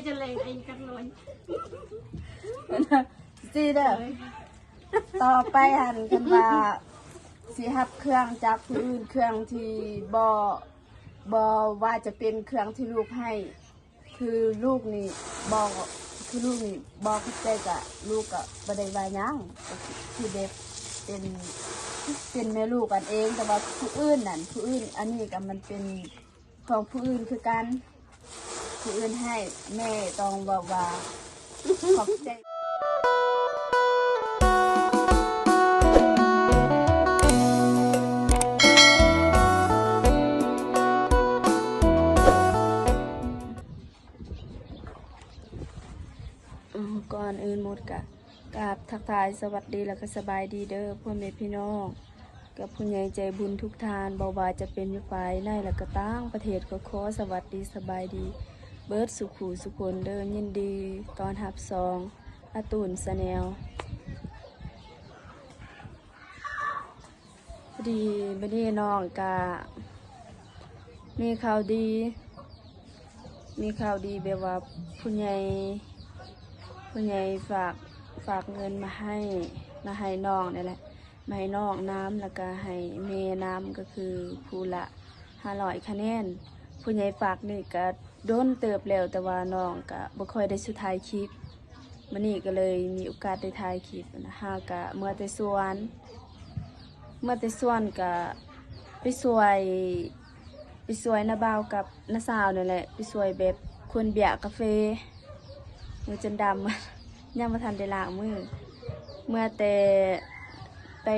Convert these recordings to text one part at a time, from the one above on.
ຈະແລງໄອ້ກັນລອຍ ຊີ້ເດີ. ຕໍ່ໄປຫັ້ນ ຄັນວ່າຊິຮັບເຄື່ອງຈາກຜູ້ອື່ນ ເຄື່ອງທີ່ບໍ່ ບໍ່ວ່າຈະເປັນເຄື່ອງທີ່ລູກໃຫ້ ຄືລູກນີ້ບໍ່ ຄືລູກນີ້ບໍ່ເຂົ້າໃຈ ກະລູກກະບໍ່ໄດ້ວ່າຫຍັງ ກະຄືແບບເປັນ ເປັນແມ່ລູກກັນເອງ. ແຕ່ວ່າຜູ້ອື່ນນັ້ນ ຜູ້ອື່ນ ອັນນີ້ກະມັນເປັນຂອງຜູ້ອື່ນຄືກັນ ຜູ້ອື່ນໃຫ້ ແມ່ຕ້ອງເວົ້າວ່າຂອບໃຈ. ອືມ ກ່ອນອື່ນໝົດກະກາບທັກທາຍສະຫວັດດີ ແລະກະສະບາຍດີເດີພໍ່ແມ່ພີ່ນ້ອງ ກັບຜູ້ໃຫຍ່ໃຈບຸນທຸກທ່ານ ບໍ່ວ່າຈະເປັນຢູ່ພາຍໃນ ແລະກະຕ່າງປະເທດ ກໍຂໍສະຫວັດດີສະບາຍດີເບິດສູ່ຜູ້ສູ່ຄົນເດີ. ຍິນດີຕ້ອນຮັບຊ່ອງອາຕູນ Channel. ພໍດີມື້ນີ້ນ້ອງກະມີຂ່າວດີ ມີຂ່າວດີແບບວ່າຜູ້ໃຫຍ່ ຜູ້ໃຫຍ່ຝາກ ຝາກເງິນມາໃຫ້ ມາໃຫ້ນ້ອງນີ້ແຫຼະ ມາໃຫ້ນ້ອງນຳ ແລ້ວກະໃຫ້ແມ່ນຳ ກໍຄືຜູ້ລະຫ້າຮ້ອຍຄະແນນ. ຜູ້ໃຫຫຍ່ຝາກນີ້ກະດົນເຕີບແລ້ວ ແຕ່ວ່ານ້ອງກະບໍ່ຄ່ອຍໄດ້ສູ່ຖ່າຍຄລິບ. ມື້ນີ້ກໍເລີຍມີໂອກາດໄດ້ຖ່າຍຄລິບນະ. ເຮົາກະເມືອແຕ່ສວນ ເມືອແຕ່ສວນກະໄປຊ່ວຍ ໄປຊ່ວຍນ້າບ່າວກັບນ້າສາວນີ້ແຫຼະ ໄປຊ່ວຍແບບຄົນເບ້ຍກາເຟ ມືຈົນດຳ ຍັງບໍ່ທັນໄດ້ລ້າງມື. ເມືອແຕ່ໄປ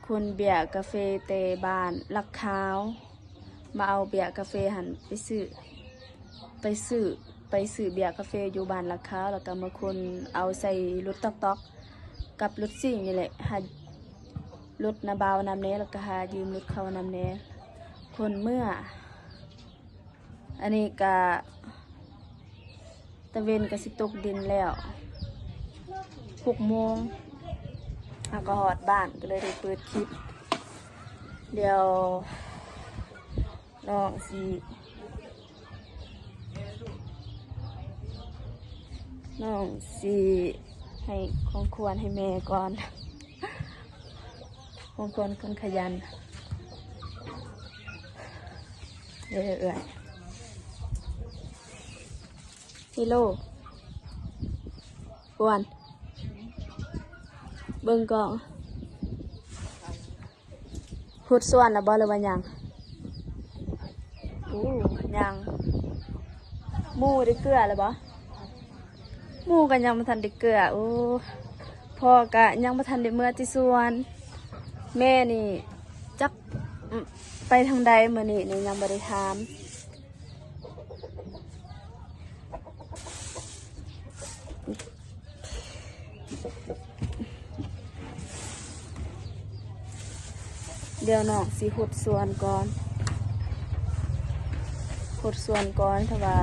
ຄົນເບ້ຍກາເຟແຕ່ບ້ານຫຼັກຂາວ ມາເອົາເບ້ຍກາເຟຫັ້ນໄປຊື້ ໄປຊື້ ໄປຊື້ເບ້ຍກາເຟຢູ່ບ້ານຫຼັກຂາວ ແລ້ວກໍມາຂົນເອົາໃສ່ລົດຕອກໆ ກັບລົດຊິງນີ້ແຫຼະ ຫາລົດນ້າບ່າວນຳແດ່ ແລ້ວກໍຫາຢືມລົດເຂົານຳແດ່ ຂົນເມືອ. ອັນນີ້ກະຕາເວັນກະຊິຕົກດິນແລ້ວ ຫົກໂມງ ເຮົາກໍຮອດບ້ານ ກໍເລີຍໄດ້ເປີດຄລິບ. ດຽວນ້ອງຊິ ນ້ອງຊິໃຫ້ຂອງຂວັນໃຫ້ແມ່ກ່ອນ ຂອງຂວັນຄົນຂະຫຍັນ ເອີ ເອື້ອຍ ເຮໂລ ກວນ ເບິ່ງກ້ອງ ຫົດສວນແລ້ວບໍ່ ຫຼືວ່າຍັງ? ໂອ້ ຍັງ. ໝູ່ໄດ້ເກືອແລ້ວບໍ່? ໝູ່ກໍຍັງບໍ່ທັນໄດ້ເກືອ. ໂອ້ ພໍ່ກໍຍັງບໍ່ທັນໄດ້ເມືອແຕ່ສວນ. ແມ່ນີ້ຈັກ ອືມ ໄປທາງໃດມື້ນີ້ນີ້ ຍັງບໍ່ໄດ້ຖາມ. ດຽວນ້ອງຊິຫົດສວນກ່ອນ ຫົດສວນກ່ອນ ຖ້າວ່າ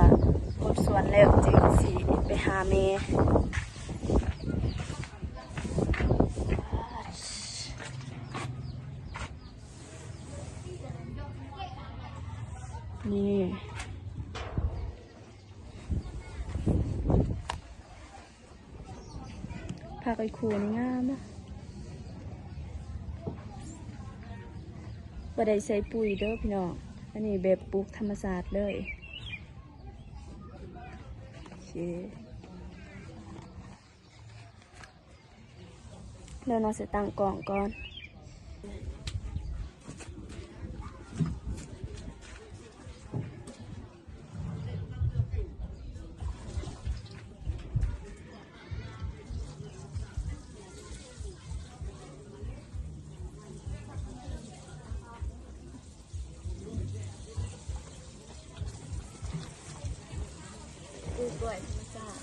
ຫົດສວນແລ້ວຈຶ່ງຊິໄປຫາແມ່. ນີ້ ຜັກໄອ້ຄູນີ້ງາມນະ ບໍ່ໄດ້ໃສ່ປຸ໋ຍເດີພີ່ນ້ອງ ອັນນີ້ແບບປູກທຳມະຊາດເລີຍ. ໂອເຄ. ແລ້ວເນາະ ຊິຕັ້ງກ້ອງກ່ອນ. ປູກດ້ວຍທຳມະຊາດ.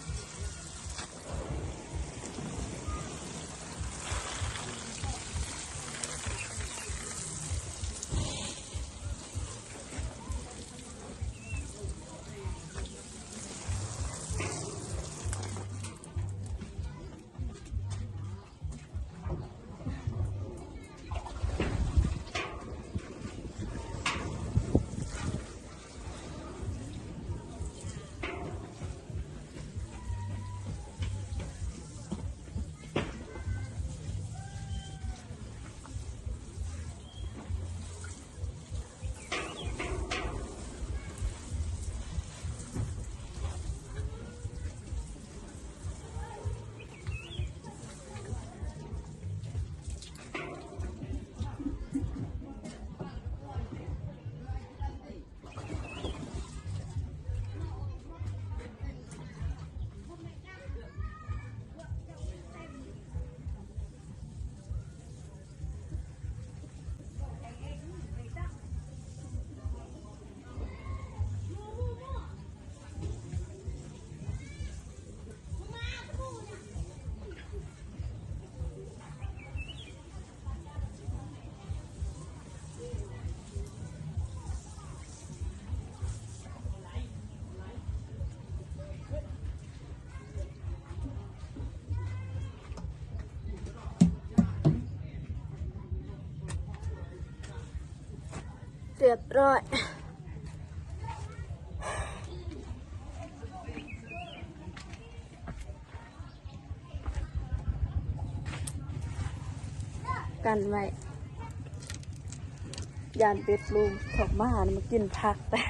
ເ ຮຽບຮ້ອຍ ກັນໄວ້ ຢ້ານເປັດລຸງອອກມາ ມາກິນຜັກແຕ່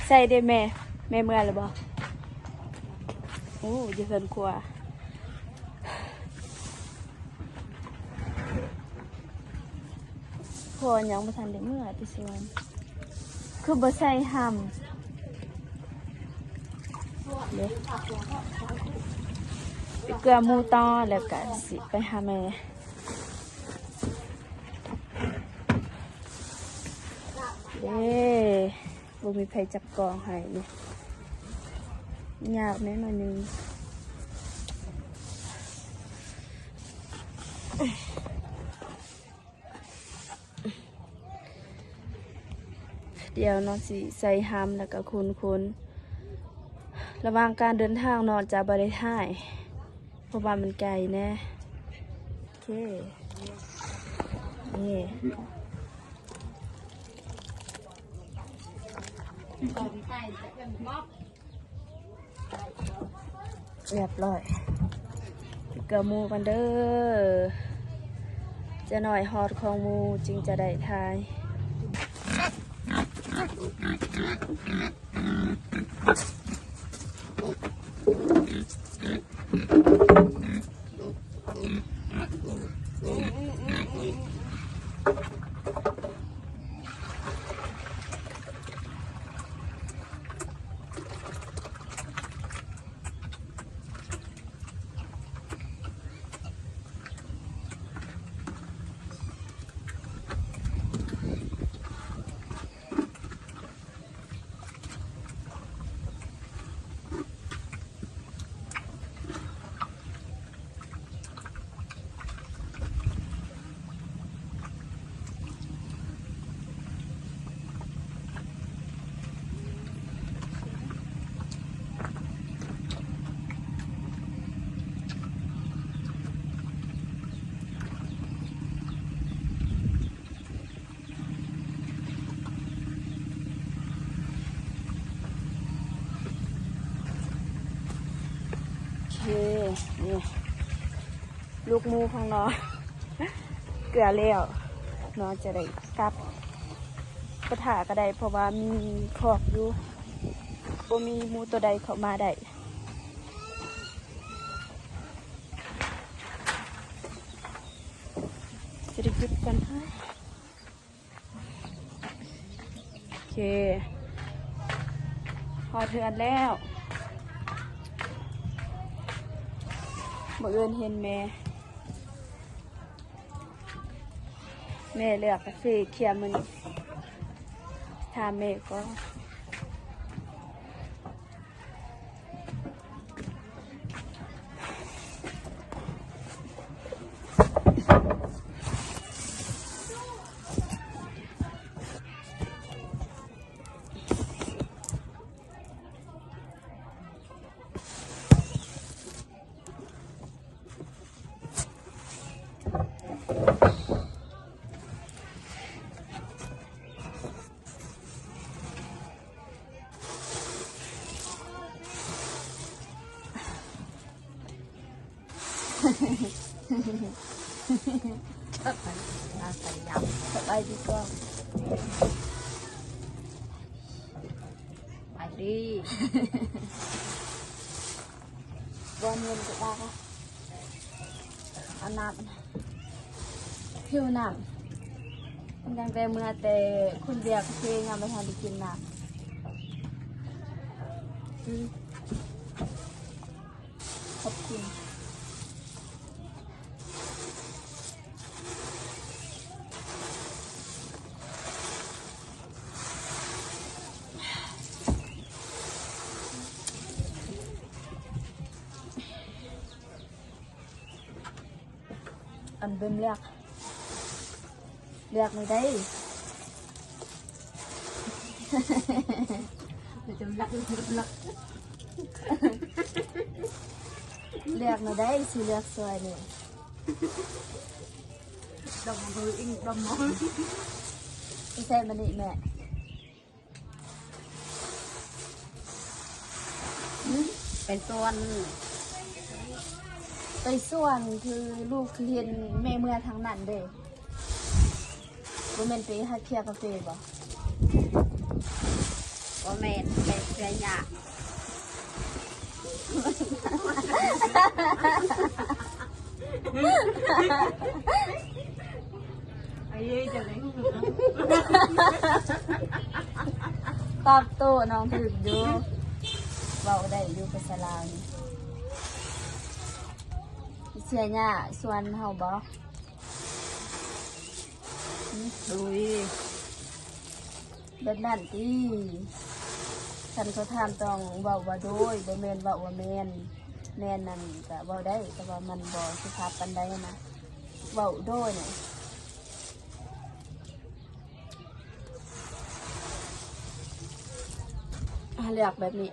ໃສ່ເດ້ແມ່ ແມ່ເມື່ອແລ້ວບໍ່? ໂອ້ ຢູ່ເຮືອນຄົວ ພໍ່ຍັງບໍ່ທັນໄດ້ເມືອແຕ່ສວນ ຄືບໍ່ໃສ່ຫຳ ເດ້ ໄປເກືອໝູຕໍ່ ແລ້ວກະຊິໄປຫາແມ່ ເດ້ ບໍ່ມີໃຜຈັບກ້ອງໃຫ້ນີ້ ຍາກແດ່ໜ້ອຍໜຶ່ງ ດຽວເນາະ ຊິໃສ່ຫຳ ແລ້ວກະຂົນໆ ລະຫວ່າງການເດີນທາງເນາະ ຈະບໍ່ໄດ້ຖ່າຍ ເພາະວ່າມັນໄກແດ່ ໂອເຄ ນີ້ ຮຽບຮ້ອຍ ເກືອໝູກັນເດີ ຈະໜ້ອຍຮອດຂອງໝູຈຶ່ງຈະໄດ້ຖ່າຍ. ໂອເຄ ນີ້ ລູກໝູຂອງນ້ອງ ເກືອແລ້ວ ນ້ອງຈະໄດ້ກັບ ໄປຖ້າກະໄດ້ ເພາະວ່າມີຄອກຢູ່ ບໍ່ມີໝູໂຕໃດເຂົ້າມາໄດ້. ຊິໄດ້ຢຸດກ່ອນ ໂອເຄ ຮອດເຮືອນແລ້ວ ບັງເອີນເຫັນແມ່ ແມ່ເລືອກກາເຟເຄຍມື້ນີ້ ຖາມແມ່ກ່ອນ. ສະບາຍດີກ່ອນ ສະບາຍດີ ບ່ອນເຢັນກະໄດ້ ອາບນ້ຳ ຫິວນ້ຳ ຕັ້ງແຕ່ເມືອແຕ່ຄົນວຽກເຊ ຍັງບໍ່ທັນໄດ້ກິນນ້ຳ ອືມ ຂອບຄຸນ. ອັນເບິ່ມແລ້ວ ເລືອກໜ່ອຍໃດ ເລືອກໜ່ອຍໃດ ຊິເລືອກຊ່ອຍນີ້. ດອກມະເບີອີກ ດອກມະເບີ ໄປໃສ່ມານີ້ແມ່. ໄປສວນ ໄປສວນ ຄືລູກຄືເຫັນແມ່ເມືອທາງນັ້ນເດ້. ບໍ່ແມ່ນໄປຫາເຄື່ອກາເຟບໍ່? ບໍ່ແມ່ນ ໄປເຊື່ອຍາ. ຕອບໂຕ້ນ້ອງຖືກຢູ່ ເວົ້າໄດ້ຢູ່ພາສາລາວນີ້. ເຊື່ອຍາຊວນເຮົາບໍ່? ໂດຍ ແບບນັ້ນຕິ ຄັນເຂົາຖາມຕ້ອງເວົ້າວ່າໂດຍ ບໍ່ແມ່ນເວົ້າວ່າແມ່ນ. ແມ່ນນັ້ນກະເວົ້າໄດ້ ແຕ່ວ່າມັນບໍ່ສຸພາບປານໃດນະ ເວົ້າໂດຍນະ. ເລືອກແບບນີ້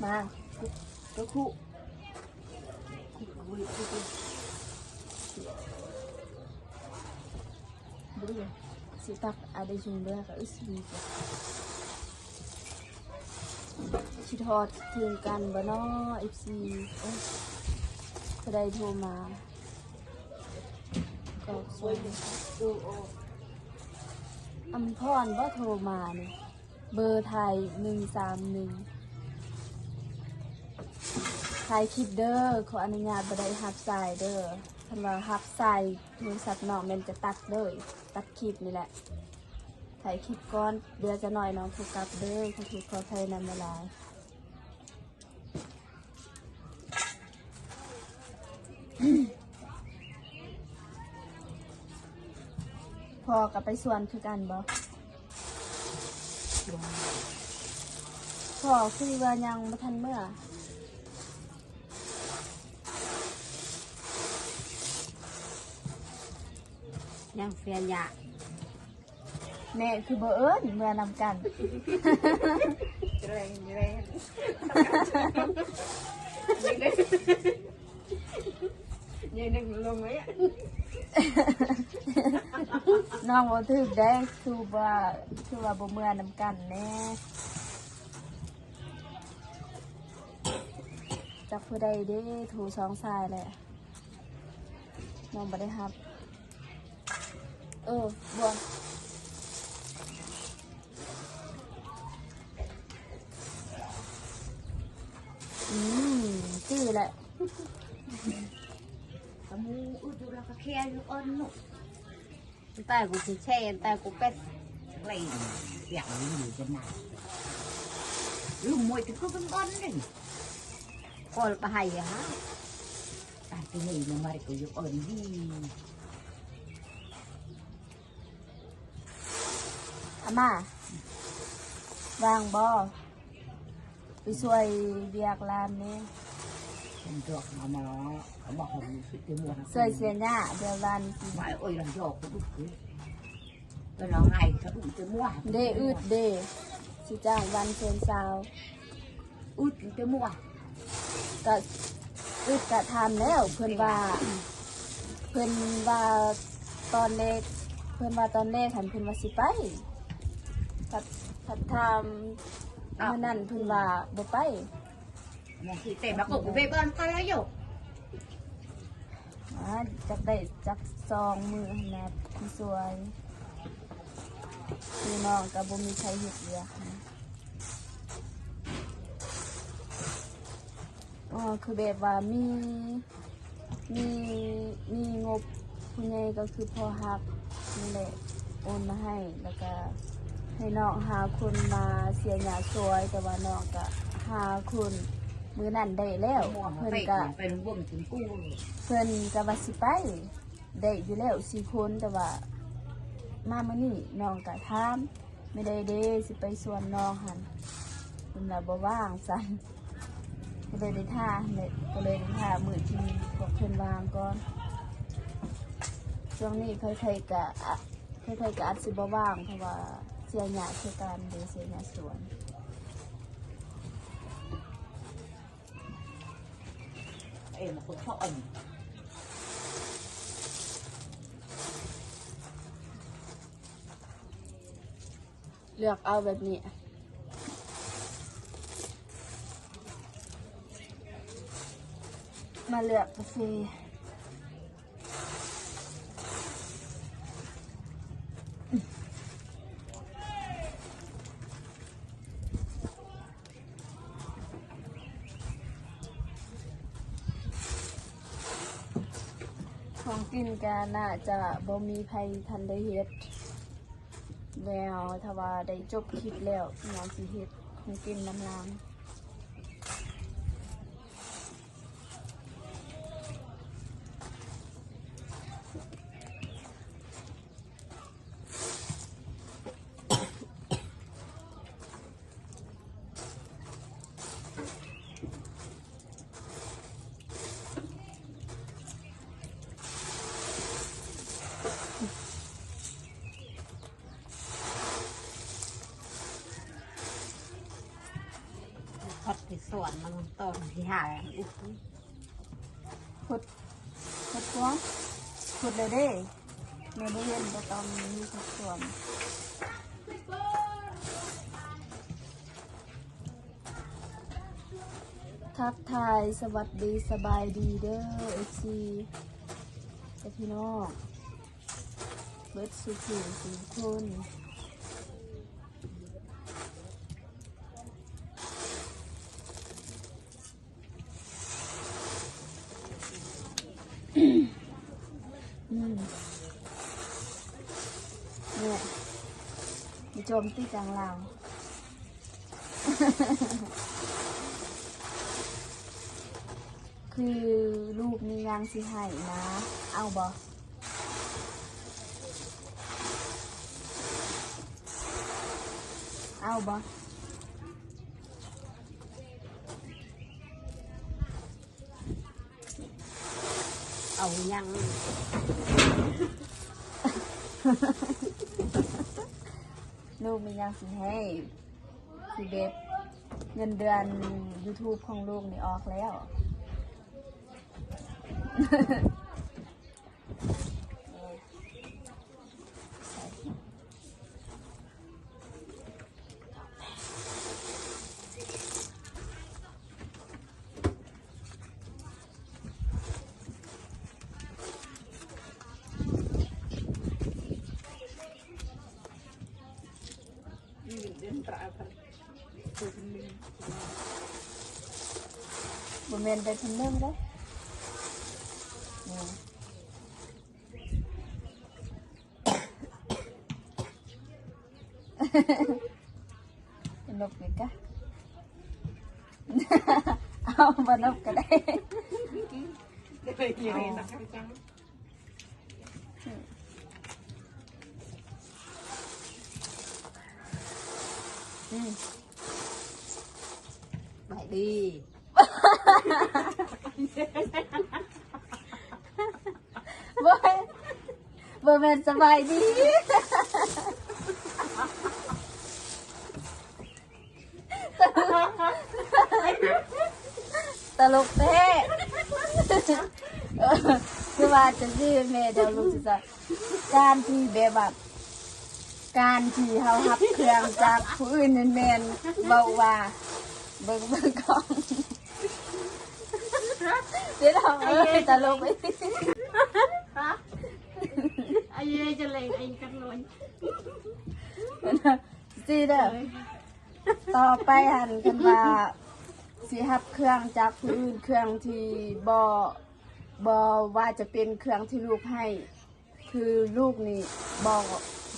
ມາ ກະຄຸ ເບິ່ງເດີ ຊິຕັກອາໄດ້ຊຸມເດີກະອຶສວີກະ ຊິທອດເຖິງກັນບໍ່ນໍ ເອັຟຊີ? ໂອ້ຍ ຜູ້ໃດໂທມາ ກອກສອງ ອຳພອນບໍ່ໂທມານີ້? ເບີໄທ ໜຶ່ງສາມໜຶ່ງ ຖ່າຍຄລິບເດີ ຂໍອະນຸຍາດບໍ່ໄດ້ຮັບສາຍເດີ. ຄັນວ່າຮັບສາຍໂທລະສັບນ້ອງແມ່ນຈະຕັດເລີຍ ຕັດຄລິບນີ້ແຫຼະ. ຖ່າຍຄລິບກ່ອນ ເຫຼືອຈະໜ້ອຍນ້ອງໂທກັບເດີ. ຂໍໂທດຂໍອະໄພນຳຫຼາຍໆ. ພໍ່ກໍໄປສວນຄືກັນບໍ່? ພໍ່ຄືວ່າຍັງບໍ່ທັນເມືອ? ຍັງເສຍຍາ. ແມ່ຄືບໍ່ເອີ້ນເມືອນຳກັນ? ແລງ ແລງ ຍາຍໜຶ່ງລົງເລີຍ ນ້ອງບໍ່ຖືກໄດ້ ຄືວ່າ ຄືວ່າບໍ່ເມືອນຳກັນແນ່. ຈັກຜູ້ໃດເດ້ ໂທສອງສາຍແຫຼະ ນ້ອງບໍ່ໄດ້ຮັບ. ເອີ ບ່ວນ ອືມ ຈື່ແຫຼະ ກະໝູອຶດຢູ່ລະກະແຄຢູ່ກ່ອນເນາະ. ແຕ່ກູຊິແຊ່ ແຕ່ກູເປັດ ເລ່ນ ຢາກຢູ່ຈະມາ ລືມມວຍທີ່ຄືເປັນບ່ອນນີ້ ກໍໄປໃຫ້ຫາ ຕາຍ ທີ່ນີ້ມາ ມາ ກໍຢູ່ເອີ້ນດີ. ອາມ່າ ວ່າງບໍ່? ໄປຊ່ວຍວຽກຫຼານແດ່. ເປັນດອກມາມາ ເອົາມາຫອມສຸດເຕັມຫົວ ຊ່ວຍເສຍຫຍ້າວຽກຫຼານກິນ. ມາເອີຍ ລຳຢອກ ເປັນເອົາໄງ ສະດຸ້ງເຕັມຫົວ ເດ້ອຶດເດ້ ຊິຈ້າງວັນເຊີນຊາວ. ອຶດແຕ່ໝວກ ກະອຶດກະຖາມແລ້ວ ເພິ່ນວ່າ ເພິ່ນວ່າຕອນແລກ ເພິ່ນວ່າຕອນແລກຫັ້ນເພິ່ນວ່າຊິໄປ ພັດ ພັດຖາມມື້ນັ້ນເພິ່ນວ່າບໍ່ໄປ. ແມ່ນ ແຕ່ວ່າກໍໄປເບິ່ງກັນແລ້ວຢູ່. ອ່າ ຈັກໄດ້ຈັກສອງມື້ຫັ້ນນະ ຜູ້ຊ່ວຍ ຄືນ້ອງກໍບໍ່ມີໃຜເຮັດວຽກນະ. ອໍ ຄືແບບວ່າມີ ມີ ມີງົບຜູ້ໃຫຍ່ກໍຄືພໍ່ຮັກນີ້ແຫຼະ ໂອນມາໃຫ້ ແລ້ວກໍໃຫ້ນ້ອງຫາຄົນມາເສຍຫຍ້າຊ່ວຍ ແຕ່ວ່ານ້ອງກໍຫາຄົນ ມື້ນັ້ນໄດ້ແລ້ວ ເພິ່ນກະ ເພິ່ນກະວ່າຊິໄປ ໄດ້ຢູ່ແລ້ວສີ່ຄົນ ແຕ່ວ່າມາມື້ນີ້ນ້ອງກະຖາມ ແມ່ໃດເດ້ ຊິໄປສວນນ້ອງຫັ້ນ ເພິ່ນວ່າບໍ່ວ່າງຊັ້ນ ກໍເລີຍໄດ້ຖ້າຫັ້ນແຫຼະ ກໍເລີຍໄດ້ຖ້າມື້ທີ່ພວກເພິ່ນວ່າງກ່ອນ. ຊ່ວງນີ້ໃຜໆກະ ໃຜໆກະອາດຊິບໍ່ວ່າງ ເພາະວ່າເສຍຫຍ້າຄືກັນເດ້ ເສຍຫຍ້າສວນ. ເລືອກເອົາແບບນີ້ ມາເລືອກກາເຟ. ຂອງກິນກະໜ້າຈະບໍ່ມີໃຜທັນໄດ້ເຮັດແລ້ວ, ຖ້າວ່າໄດ້ຈົບຄລິບແລ້ວ ຫຍັງຊິເຮັດຂອງກິນນຳລາວ. ພັດທີ່ສວນມັນຕອນທີ່ຫາອຸ ພຸດ ພຸດກວ່າ ພຸດແລ້ວເດ້ ແມ່ບໍ່ເຫັນ ບໍ່ຕ້ອງມີຜັກສວນ. ທັກທາຍສະຫວັດດີສະບາຍດີເດີ ເອັຟຊີ ແລະ ພີ່ນ້ອງເບິດສູ່ຜູ້ສູ່ຄົນ. ອືມ ແມ່ ໄປໂຈມຕີກັງລາວ ຄືລູກມີຫຍັງຊິໃຫ້ນະ ເອົາບໍ່? ເອົາບໍ່? ເອົາຫຍັງ? ລູກມີຫຍັງຊິໃຫ້? ຄືແບບເງິນເດືອນຢູທູບຂອງລູກນີ້ອອກແລ້ວ. ບໍ່ແມ່ນໄດ້ເປັນໜຶ່ງເດ້ ນົບນີ້ກະ ເອົາ ບໍ່ນົບກະໄດ້. ອືມ ສະບາຍດີ ບໍ່ແມ່ນ ບໍ່ແມ່ນສະບາຍດີ. ຕະຫຼົກແທ້ ຄືວ່າຈັ່ງຊີ້ແມ່ ດຽວລູກຊິສອນ ການທີ່ແບບວ່າ ການທີ່ເຮົາຮັບເຄື່ອງຈາກຜູ້ອື່ນນັ້ນແມ່ນເວົ້າວ່າ ເບິ່ງ ເບິ່ງກ້ອງ ເຈົ້ານ້ອງເອີຍ ຕະຫຼົກ ອາຍຸຈະເລັງອາຍຸກັນໂລຍ ຊີ້ເດີ. ຕໍ່ໄປຫັ້ນ ຄັນວ່າຊິຮັບເຄື່ອງຈາກຜູ້ອື່ນ ເຄື່ອງທີ່ບໍ່ ບໍ່ວ່າຈະເປັນເຄື່ອງທີ່ລູກໃຫ້ ຄືລູກນີ້ບໍ່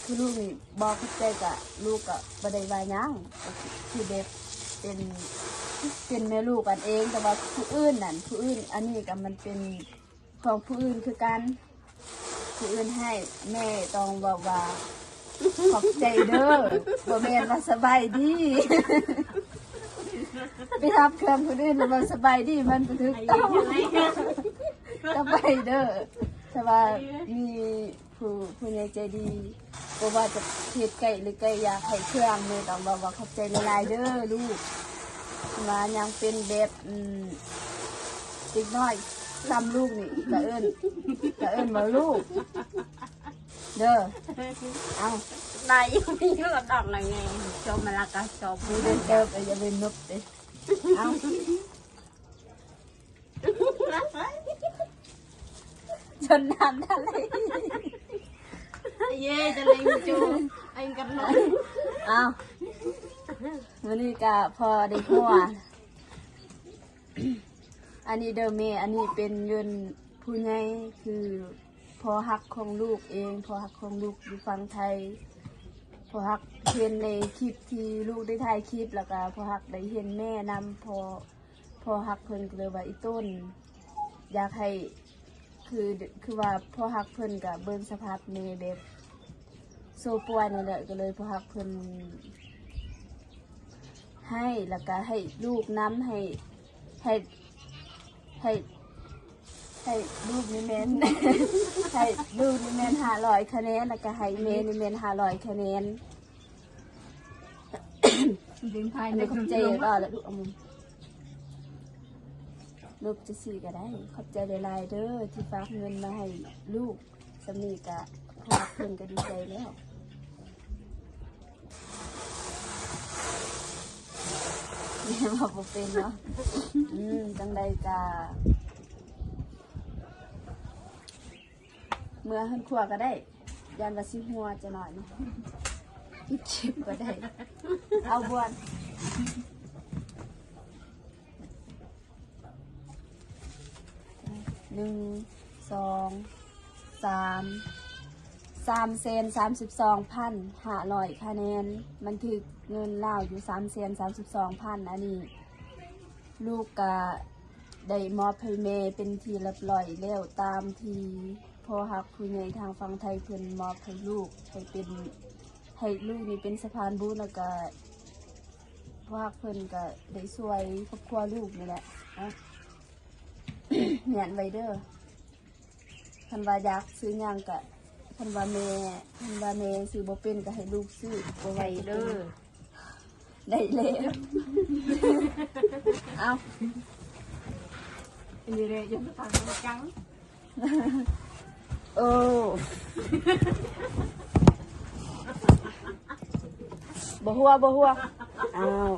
ຄືລູກນີ້ບໍ່ເຂົ້າໃຈ ກະລູກກະບໍ່ໄດ້ວ່າຫຍັງ ກະຄືແບບເປັນ ເປັນແມ່ລູກກັນເອງ ແຕ່ວ່າຜູ້ອື່ນນັ້ນ ຜູ້ອື່ນ ອັນນີ້ກະມັນເປັນ ຂອງຜູ້ອື່ນຄືກັນ ຜູ້ອື່ນໃຫ້ ແມ່ຕ້ອງເວົ້າວ່າ ຂອບໃຈເດີ ບໍ່ແມ່ນວ່າສະບາຍດີ ໄປຮັບເຄື່ອງຄົນອື່ນແລ້ວເວົ້າສະບາຍດີ ມັນບໍ່ຖືກຕ້ອງ ສະບາຍເດີ. ຖ້າວ່າມີຜູ້ ຜູ້ໃຫຍ່ໃຈດີ ບໍ່ວ່າຈະເຂດໃກ້ ຫຼື ໄກ ຢາກໃຫ້ເຄື່ອງ ແມ່ຕ້ອງເວົ້າວ່າ ຂອບໃຈຫຼາຍໆເດີລູກ ວ່າຍັງເປັນແບບ ອືມ ເດັກນ້ອຍ ຊ້ຳລູກນີ້ກະເອີ້ນ ກະເອີ້ນວ່າລູກເດີ. ເອົາ ໄດ້ຢູ່ ມີຢູ່ດອກໜຶ່ງແນ່ ຊົມມະລະກະຊົມ ມີເດີນເຕີບ ຢ່າເປັນນົບເດ້. ເອົາ ຈົນນ້ຳທະເລ ເຢ້ ຈະເລັງໂຈ ເອັງກັນເນາະ. ເອົາ ມື້ນີ້ກະພໍໄດ້ຫົວ ອັນນີ້ເດີແມ່ ອັນນີ້ເປັນເງິນຜູ້ໃຫຍ່ ຄືພໍ່ຮັກຂອງລູກເອງ ພໍ່ຮັກຂອງລູກຢູ່ຝັ່ງໄທ ພໍ່ຮັກເຫັນໃນຄລິບທີ່ລູກໄດ້ຖ່າຍຄລິບ ແລ້ວກະພໍ່ຮັກໄດ້ເຫັນແມ່ນຳ ພໍ່ ພໍ່ຮັກເພິ່ນກະເລີຍວ່າ ອີ່ຕົນ ຢາກໃຫ້ ຄື ຄືວ່າພໍ່ຮັກເພິ່ນກະເບິ່ງສະພາບແມ່ແບບໂຊປ່ວຍນັ້ນແຫຼະ ກະເລີຍພໍ່ຮັກເພິ່ນໃຫ້ ແລ້ວກະໃຫ້ລູກນຳ ໃຫ້ ໃຫ້ ໃຫ້ ໃຫ້ລູກນີ້ແມ່ນ ໃຫ້ລູກນີ້ແມ່ນຫ້າຮ້ອຍຄະແນນ ແລ້ວກະໃຫ້ແມ່ນີ້ແມ່ນຫ້າຮ້ອຍຄະແນນ. ເປັນພາຍໃນ ຂອບໃຈຫຼາຍໆ ລູກ ເອົາ ລົບຈັ່ງຊີ້ກະໄດ້. ຂອບໃຈຫຼາຍໆເດີ ທີ່ຝາກເງິນມາໃຫ້ລູກ ສ່ຳນີ້ກະ ພວກເພິ່ນກະດີໃຈແລ້ວ. ແມ່ເວົ້າບໍ່ເປັນເນາະ. ອືມ ຈັ່ງໃດກະ ເມືອເຮືອນຄົວກະໄດ້ ຢ້ານວ່າຊິຫົວຈັກໜ້ອຍ ປິດຄລິບກະໄດ້. ເອົາບ່ວນ ໜຶ່ງ ສອງ ສາມ ສາມແສນສາມສິບສອງພັນຫ້າຮ້ອຍຄະແນນ ມັນຖືກເງິນລາວຢູ່ສາມແສນສາມສິບສອງພັນ. ອັນນີ້ລູກກະໄດ້ມອບໃຫ້ແມ່ເປັນທີ່ຮຽບຮ້ອຍແລ້ວ ຕາມທີ່ພໍ່ຮັກຜູ້ໃຫຍ່ທາງຝັ່ງໄທເພິ່ນມອບໃຫ້ລູກ ໃຫ້ເປັນ ໃຫ້ລູກນີ້ເປັນສະພານບຸນ ແລ້ວກະພໍ່ຮັກເພິ່ນກະໄດ້ຊ່ວຍຄອບຄົວລູກນີ້ແຫຼະ. ເອົາ ແມ່ນໄວ້ເດີ. ຄັນວ່າຢາກຊື້ຫຍັງກະ ຄັນວ່າແມ່ ຄັນວ່າແມ່ຊື້ບໍ່ເປັນກະໃຫ້ລູກຊື້ ບໍ່ໄຫວ ໄດ້ເດີ ໄດ້ແລ້ວ. ເອົາ ອັນນີ້ເດ້ ຍັງບໍ່ທັນຈັງ ໂອ້ ບໍ່ຫົວ ບໍ່ຫົວ. ອ້າວ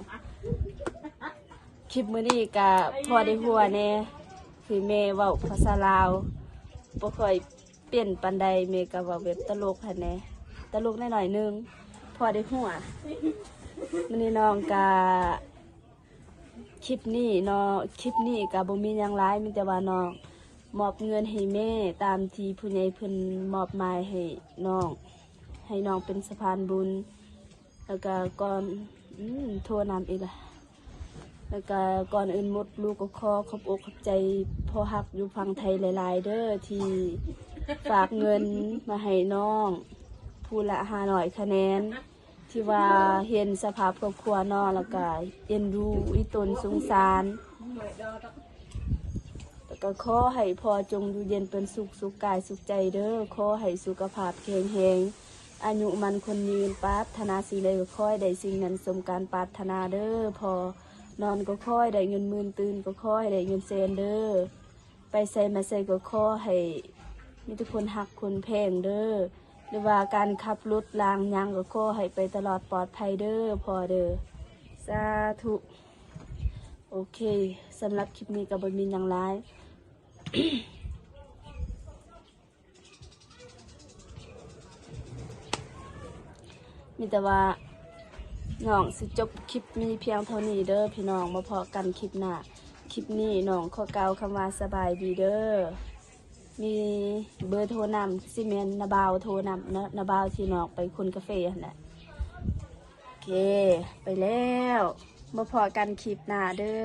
ຄລິບມື້ນີ້ກະພໍໄດ້ຫົວແນ່ ຄືແມ່ເວົ້າພາສາລາວບໍ່ຄ່ອຍເປັນປານໃດ ແມ່ກະເວົ້າແບບຕະຫຼົກຫັ້ນແນ່ ຕະຫຼົກໜ້ອຍໆໜຶ່ງ ພໍໄດ້ຫົວ. ມື້ນີ້ນ້ອງກະ ຄລິບນີ້ເນາະ ຄລິບນີ້ກະບໍ່ມີຫຍັງຫຼາຍ ມີແຕ່ວ່ານ້ອງມອບເງິນໃຫ້ແມ່ ຕາມທີ່ຜູ້ໃຫຍ່ເພິ່ນມອບໝາຍໃຫ້ນ້ອງ ໃຫ້ນ້ອງເປັນສະພານບຸນ. ແລ້ວກະກ່ອນ ອືມ ໂທນຳອີກລະ. ແລ້ວກະກ່ອນອື່ນໝົດ ລູກກະຂໍຂອບອົກຂອບໃຈພໍ່ຮັກຢູ່ຝັ່ງໄທຫຼາຍໆເດີ ທີ່ຝາກເງິນມາໃຫ້ນ້ອງຜູ້ລະຫ້າຮ້ອຍຄະແນນ ທີ່ວ່າເຫັນສະພາບຄອບຄົວນ້ອງ ແລ້ວກະເອັນດູອີ່ຕົນສົງສານ. ແລ້ວກະຂໍໃຫ້ພໍ່ຈົ່ງຢູ່ເຢັນເປັນສຸກ ສຸກກາຍສຸກໃຈເດີ. ຂໍໃຫ້ສຸຂະພາບແຂງແຮງ ອາຍຸໝັ້ນຂວັນຍືນ ປາດຖະໜາສິ່ງໃດກະຂໍໃຫ້ໄດ້ສິ່ງນັ້ນສົມການປາດຖະໜາເດີພໍ່. ນອນກະຂໍໃຫ້ໄດ້ເງິນໝື່ນ ຕື່ນກະຂໍໃຫ້ໄດ້ເງິນແສນເດີ. ໄປໃສມາໃສກະຂໍໃຫ້ມີແຕ່ຄົນຮັກຄົນແພງເດີ ຫຼືວ່າການຂັບລົດລາງຫຍັງກະຂໍໃຫ້ໄປຕະຫຼອດປອດໄພເດີພໍ່ເດີ. ສາທຸ. ໂອເຄ ສຳລັບຄລິບນີ້ກະບໍ່ມີຫຍັງຫຼາຍ. ມີແຕ່ວ່ານ້ອງຊິຈົບຄລິບນີ້ພຽງເທົ່ານີ້ເດີພີ່ນ້ອງ ມາພໍ້ກັນຄລິບໜ້າ. ຄລິບນີ້ນ້ອງຂໍກ່າວຄຳວ່າສະບາຍດີເດີ. ມີເບີໂທນຳ ຄືຊິແມ່ນນ້າບ່າວໂທນຳເນາະ ນ້າບ່າວທີ່ນ້ອງໄປຄົນກາເຟຫັ້ນແຫຼະ. ໂອເຄ ໄປແລ້ວ ມາພໍ້ກັນຄລິບໜ້າເດີ.